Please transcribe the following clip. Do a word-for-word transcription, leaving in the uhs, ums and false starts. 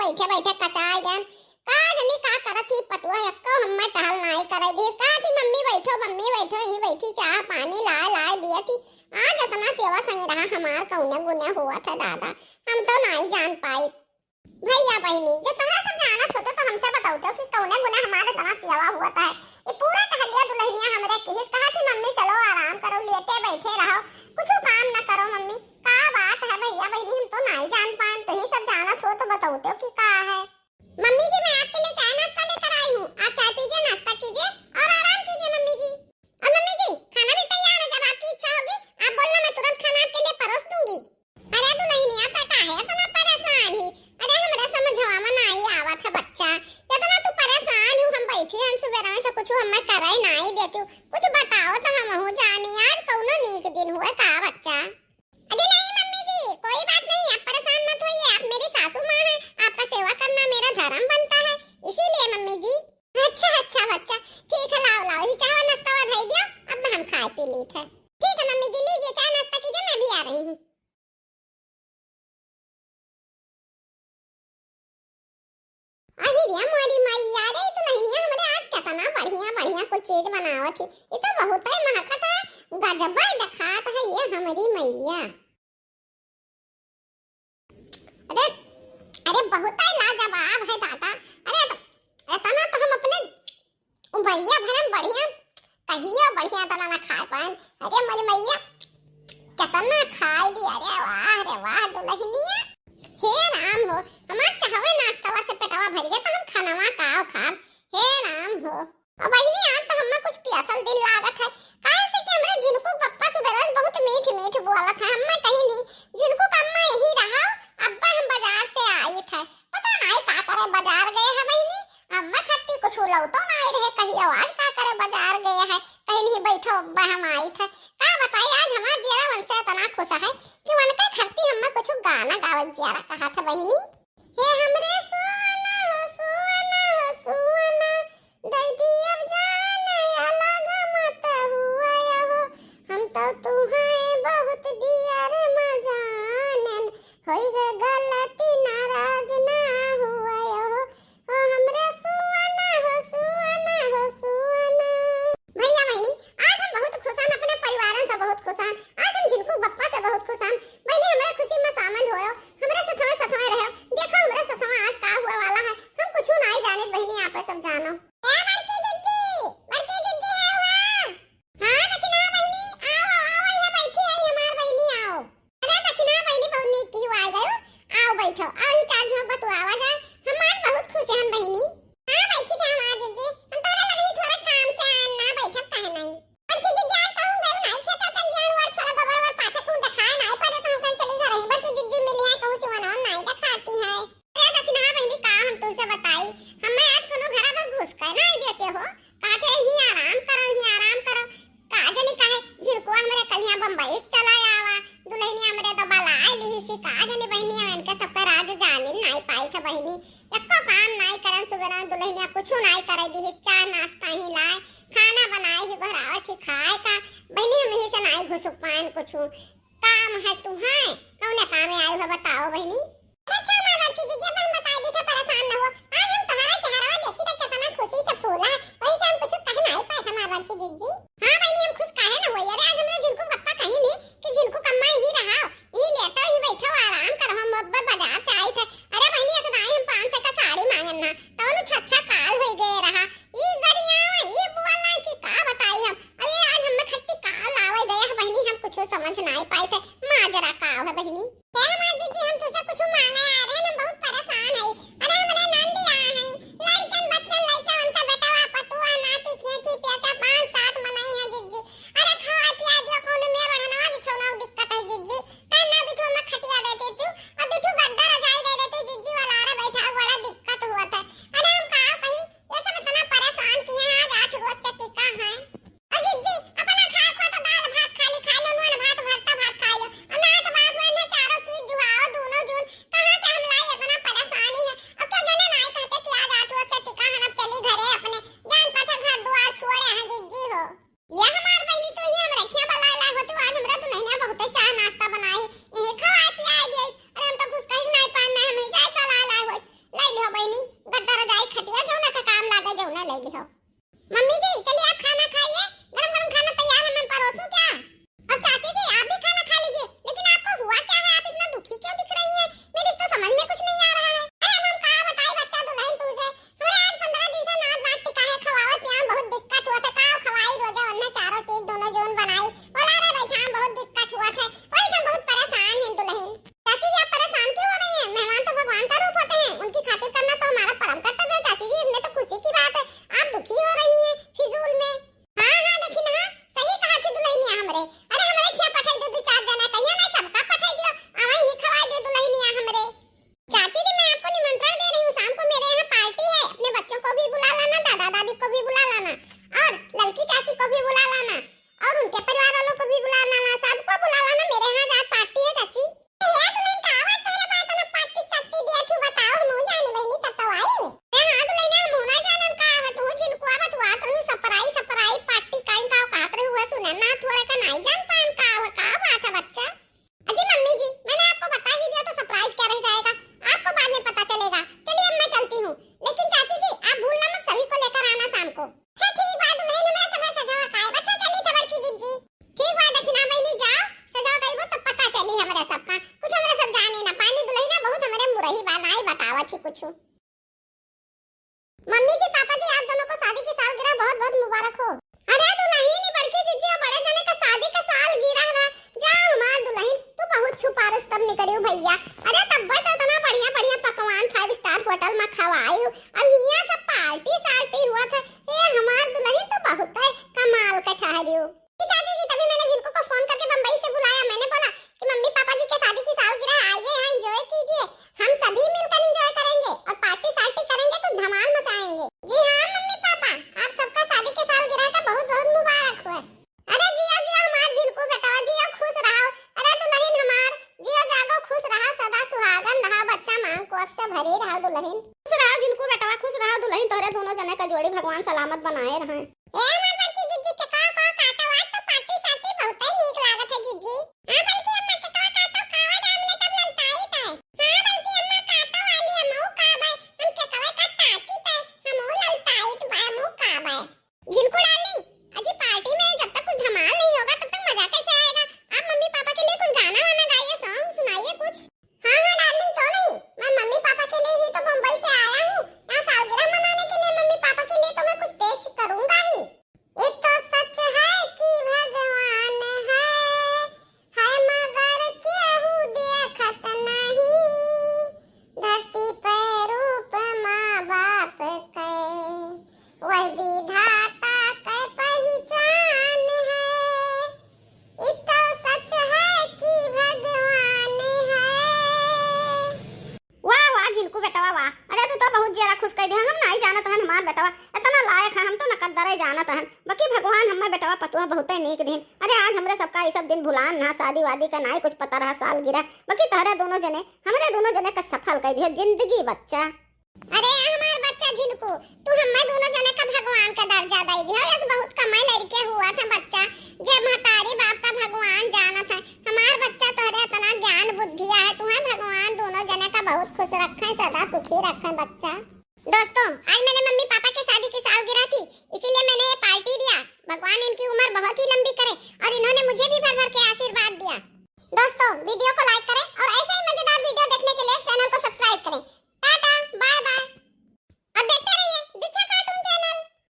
बैठे बैठे कचाय गयन। का जनी का करत ही पतुआ, एक्को हम्मे टहल नाई करे दिहिस। कहत ही, "मम्मी बैठो, मम्मी बैठो, ही बैठी, चाह पानी लाय लाय दियत ही।" आज एतना सेवा संग्रह हमार कउने गुने होत है दादा, हम तो नाई जान पाई। भइया बहिनी, जब तोहरा सब जानत होते तो हमसे बतौते कि कउने गुने हमार एतना सेवा होत है। ये पूरा टहलिया दुलहिनिया हमरे किहिस, कहत ही, "मम्मी चलो आराम करो, लेटे बैठे रहो, कुछ काम न करो मम्मी।" का बात है भइया बहिनी, हम तो नाई जान पाएन, तो ही सब जानत हो तो बतौते कि का है। मम्मी जी, मैं आपके लिए चाय नाश्ता लेकर आई हूँ, आप चाय पीजिए, नाश्ता कीजिए और आराम कीजिए मम्मी जी। और मम्मी जी, खाना भी तैयार है, जब आपकी इच्छा होगी आप बोलना, मैं तुरंत खाना आपके लिए परोस दूंगी। अरे दुलहिनिया, त काहे इतना परेशान ही? अरे हमरा समझवा में नाई आवत है बच्चा, इतना तू परेशान हूँ, हम बैठी हन सुबेरवे से, कुछ हमें करे नाई देती हूँ, कुछ बताओ तो हमहू जानी, आज कौनो नीक दिन हुए का बच्चा? अरे नहीं मम्मी जी, कोई बात नहीं, आप परेशान मत होइए, आप मेरी सासू माँ हैं, आपका सेवा करना मेरा धर्म बनता है, इसीलिए मम्मी जी। अच्छा अच्छा बच्चा, ठीक है, लाओ लाओ, ये चाय नाश्ता धई दियो, अब हम खाए पी लीत है। ठीक है मम्मी जी, लीजिए चाय नाश्ता कीजिए, मैं भी आ रही हूँ। अही रे मोरी मैया रे, दुलहिनिया हमरे आज केतना बढ़िया बढ़िया कुछ चीज बनावत ही। ई तो बहुतै महकत है, गजबै देखात है ये हमरी मैया। अरे, अरे बहुतै लाजवाब है दादा। अरे तो, एतना तो हम अपने उमरिया भर में बढ़िया, कहियो बढ़िया एतना ना खाए पाएन। अरे मोरी मैया, केतना खाए ली। अरे वाह रे वाह दुलहिनिया। हे राम हो, हमार चाहवे नाश्तवा से पेटवा भर गया तो हम खानवा का खाब। हे राम हो। अब बहिनी, आज तो हम्मे कुछ पियासल दिन लागत है, काहे से कि हमरे झिनकू के पप्पा सुबेरे बहुत मीठ मीठ बोलत है। हम्मे कहीं नहीं, "झिनकू के अम्मा यही रहा, अब्बा हम बाजार से आइत है।" पता नहीं का करे बाजार गए है बहिनी, अम्मा खत्ती कुछ लौटो नहीं रहे, कही आवाज का करे बाजार गए है, कहीं नहीं बैठो अब्बा हम आइत है। का बताई, आज हमार जियरा उनसे इतना खुश है कि उनके खत्ती हम्मे कुछ गाना गावे जियरा कहा था बहिनी। हे हमरे सोना हो, सोना हो, सोना, दई दी अब जान अलग मत हुआ हो, हम तो तुहाए बहुत दियर मजानन, होई गे गलती नाराज ना हुआ हो, ओ हमरे सोना हो, सोना हो, सोना। भइया बहिनी, आज हम बहुत खुश हन, अपने परिवारन से बहुत खुश हन, आज हम झिनकू बप्पा से बहुत खुश हन। बहिनी, हमरे खुशी में शामिल होयो, हमरे सथवा सथवा रहो। देखो हमरे सथवा आज का हुए वाला है, हम कुछ नाई जानित बहिनी, आप सब जानो। ए बड़की जिज्जी, बड़की जिज्जी है हुआ? हाँ दखिना बहिनी, आओ आओ, ये बैठी है हमार बहिनी, आओ। अरे दखिना बहिनी, बहुत नीक की आ गयो, आओ बैठो, आओ ये चार झोंक बतुआवा जाए, हम आज बहुत खुश हन बहिनी। हाँ बैठी थे हमार जिज्जी, हम तोरे लगे ही थोड़ा काम से आन ना, बैठब काहे नहीं। बड़की जिज्जी, आज कहूँ गयो नाई खेत, तो गेहूं और छोला गोबर ओबर पाथे कहूँ देखाए नाई पड़े, तो हम कन चली घर ही। बड़की जिज्जी मिली है, कहूँ सिवाना नाई देखाती है। अरे दखिना बहिनी, का हम तुझसे बताई, हमें आज कोनो घरा में घुस के नाई देते हो, कहते ही आराम करो, ही आराम करो। का जनी काहे झिरकुआ हमरे कलिया बम्बई से चला आवा, दुलहिनिया हमरे तो बलाए लिही सी, का जनी बहिनी, इनके सबके राज जानिन नाई पाई थे बहिनी। एक्को काम नाई करन, सुबेरा दुलहिनिया कुछु नाई करे दिहिस, चाय नाश्ता ही लाए, खाना बनाए ही, घरावत ही खाए का। बहिनी, हम यही से नाई घुसुक पाएन कुछु। काम है तू है, कौने काम में आए हो बताओ बहिनी? अच्छा, हमार बड़की जिज्जी, अब हम बताई दी थे, परेशान न हो। आज हम तुम्हारा चेहरा देखी तो कितना खुशी से फूला है, वही से हम कुछ कह नाई पाए हमार बड़की जिज्जी। हाँ बहिनी, हम खुश काहे न होई? अरे आज हमरे झिनकू पप्पा कही नहीं कि झिनकू कम्मा यही रहा, यही लेटो, यही बैठो, आराम करो, हम अब बाजार से आई थे। अरे बहिनी, एक दाई हम पाँच सौ का साड़ी मांगन ना, तब नु छच्छा काल होई गए रहा। ई गरियावा, ई बोलना कि का बताई हम। अरे आज हमें खत्ती काल आवे गए है बहिनी, हम कुछ समझ नाई पाई थे, माजरा का है बहिनी। ए हमार जिज्जी, हम तुझसे कुछ मांगे आ रहे हैं, हम बहुत परेशान है। अरे हमरे नंदी आ है, लड़कन बच्चन लइका उनका बेटवा पतुआ नाती खेची पेचा पाँच सात मनई है जिज्जी। अरे खवा पिया दियो, कौन में बढ़नवा बिछौना दिक्कत है जिज्जी। काहे ना दुठो में खटिया दे दे तू, और दुठो गद्दा रजाई दे दे तू जिज्जी वाला, अरे बैठा बड़ा दिक्कत हुआ था। अरे हम का कहीं, ये सब इतना परेशान किए हैं, आज आठ रोज से टिका है। ओ जिज्जी, अपना खाए को तो दाल भात खाली खा लो, नून भात भरता भात खा लो। और ना तो बात हुआ, इन्हें चारों चीज जो पूछो। मम्मी जी, पापा जी, आप दोनों को शादी की सालगिरह बहुत बहुत मुबारक हो। अरे दुलहिन, ई बड़की जिज्जी और बड़े जने का शादी का सालगिरह रहा, जा हमार दुलहिन, तू बहुत छुपारस तब निकरियो भइया। अरे तब तो इतना बढ़िया बढ़िया पकवान five star hotel में खवाई हो, अब हियाँ सब party सार्टी हुआ था। ए हमार दुलहिन, तू बहुत है कमाल का ठहरियो। जी चाची जी, तभी मैंने झिनकू को फोन करके बम्बई से बुलाया। मैंने बोला कि मम्मी पापा जी के शादी की सालगिरह, आइए यहाँ enjoy कीजिए, हम सभी मिलकर enjoy करेंगे और party सार्टी करेंगे, कुछ धमाल मचाएंगे। जी हाँ मम्मी पापा, आप सबका शादी के सालगिरह का बहुत बहुत मुबारक हो। अरे जिया जिया हमार झिनकू बेटवा, जिया खुश रहो। अरे दुलहिन हमार, जिया जागो, खुश रहा, सदा सुहागन रहा, बच्चा मांग कोख से भरी रहा दुलहिन। खुश रहा झिनकू बेटवा, खुश रहा दुलहिन, तोहरे दोनों जने का जोड़ी भगवान सलामत बनाए रहे। ए हमार बड़की जिज्जी, केकवा काटो, आज तो party सार्टी बहुते नीक लागत है जिज्जी। हाँ बल्कि अम्मा, केकवा काटो, कावा जाम ले तब ललताइत है। हाँ बल्कि अम्मा, काटो वाली अम्मू का बाय, हम केकवा का काटी तय, हमहू ललताइत बाय, अम्मू का बाय। झिनकू darling, अजी party में जब तक कुछ धमाल नहीं होगा तब तक मजा कैसे आएगा? आप मम्मी पापा के लिए कुछ गाना वाना गाइए, song सुनाइए कुछ। हाँ हाँ darling, क्यों नहीं, मैं मम्मी पापा के लिए ही तो बम्बई से आया हूँ। यहाँ सालगिरह मनाने के लिए मम्मी पापा के लिए तो मैं कुछ पेश करूंगा ही। ये तो सच है कि भगवान है, है मगर केहू देखत नहीं, धरती पे रूप माँ बाप के, वही विधाता के पहचान है। ई तो सच है कि भगवान है। वाह वाह झिनकू बेटवा वाह, अरे तू तो बहुत जियरा खुश कर दिया। हम नहीं जानत रहन हमार बेटवा इतना लायक है, हम तो नकद्दरे जानत रहन, बाकी भगवान हमार बेटवा पतुआ बहुते नीक दिन। अरे आज हमरे सबका ये सब दिन भुलान ना, शादी वादी का नाई कुछ पता रहा, सालगिरह, बाकी तोहरे दोनों जने, हमरे दोनों जने का सफल कर दियो जिंदगी बच्चा। अरे हमार बच्चा झिनकू, तू हमें दोनों जने का भगवान का दर्जा दे दिया। यस बहुत कमाई लड़के हुआ था बच्चा, जे महतारी बाप का भगवान जानत है। हमार बच्चा तोहरे इतना ज्ञान बुद्धिया है, तुम्हें भगवान दोनों जने का बहुत खुश रखे, सदा सुखी रखे बच्चा। दोस्तों, आज मैंने मम्मी पापा के शादी की सालगिरह थी, इसीलिए मैंने ये party दिया। भगवान इनकी उम्र बहुत ही लंबी करे और इन्होंने मुझे भी भर भर के आशीर्वाद दिया। दोस्तों, video को like करें और ऐसे ही मजेदार